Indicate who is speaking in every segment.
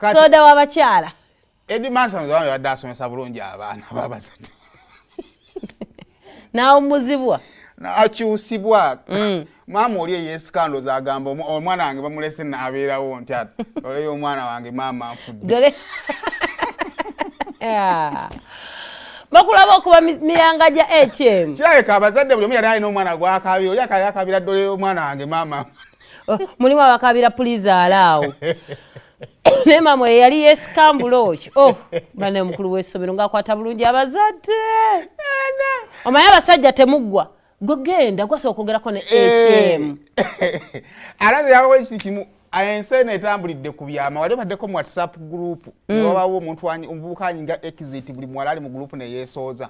Speaker 1: Soda w'abakyala.
Speaker 2: Headmaster wange yabadde asomesa bulungi abaana babazadde.
Speaker 1: N'awummuzibwa.
Speaker 2: Akyusibwa. Maama oli eyeesikandoza agamba omwana wange bamulese n'abeerawo nti oleyo omwana wange maama nfudde.
Speaker 1: Bakulaba okuba miranga gya HM.
Speaker 2: Kirabika abazadde buli omu yali alina omwana gw'akaabira, oli akaabira ddole omwana wange maama.
Speaker 1: Mulimu abakaabira pulizaala awo. Naye maama oyo yali yeesikambula okyo. Oh, bane omukulu w'essomero ng'akwata bulungi abazadde. Omanyi abasajja temuggwa. Gwe genda gwasooka okwogerako ne HM.
Speaker 2: Ate nze yabawo ekintu kimu, ensi eno etambulidde ku byama. Wali obaddeko mu WhatsApp group, wabawo omuntu omuvubuka anyinga exit, buli muwala ali mu group ne yeesooza.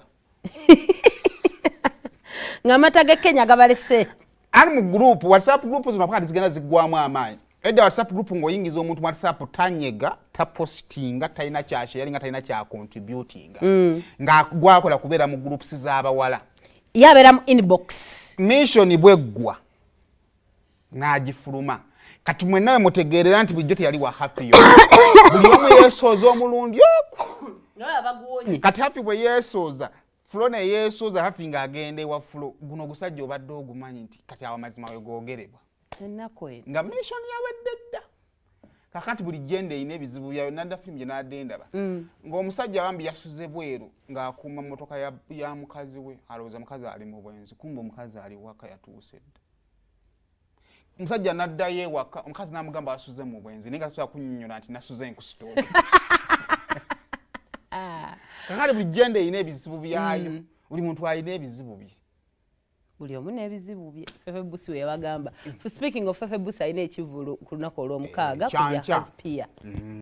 Speaker 1: Ng'amata g'e Kenya gabalese.
Speaker 2: Ali mu group, WhatsApp group zino kati zigenda ziggwamu amaanyi. Edda WhatsApp group ng'oyingiza omuntu mu WhatsApp tanyega, tapostinga, talina kyasharinga, talina kya contributinga. Nga gwakola kubeera mu groups z'abawala.
Speaker 1: Yabeera mu inbox.
Speaker 2: Mission bweggwa n'agifuluma. Kati mwenna we mutegeerera nti bulijjo teyali wa Haffy yo. Buli omu yeesooza omulundi ogwo.
Speaker 1: Nga baguwonye.
Speaker 2: Kati Haffy bwe yeesooza, Flo ne yeesooza, Haffy ng'agenda ewa Flo. Guno ogusajja obadde ogumanyi nti kati awo amazima we googerebwa.
Speaker 1: Ennaku eno.
Speaker 2: Nga mission yawedde dda. Kakati buli genda erina ebizibu byayo, nadda firimu gye nadde ndaba. Ng'omusajja bambi yasuze bweru ng'akuuma mmotoka ya mukazi we, alowooza mukazi ali mu bwenzi, kumbe omukazi ali waka yatuuse dda. Omusajja n'addayo ewaka, omukazi n'amugamba asuze mu bwenzi, naye nga tasobola kunnyonnyola nti nasuze nkusitooke. Kakati buli genda erina ebizibu byayo, buli muntu alina ebizibu bye.
Speaker 1: Buli omu n'ebizibu bye. Fefe Busi we yabagamba. Speaking of Fefe Busi, alina ekivvulu ku lunaku olw'omukaaga ku
Speaker 2: Kyanca.
Speaker 1: bya Haspia.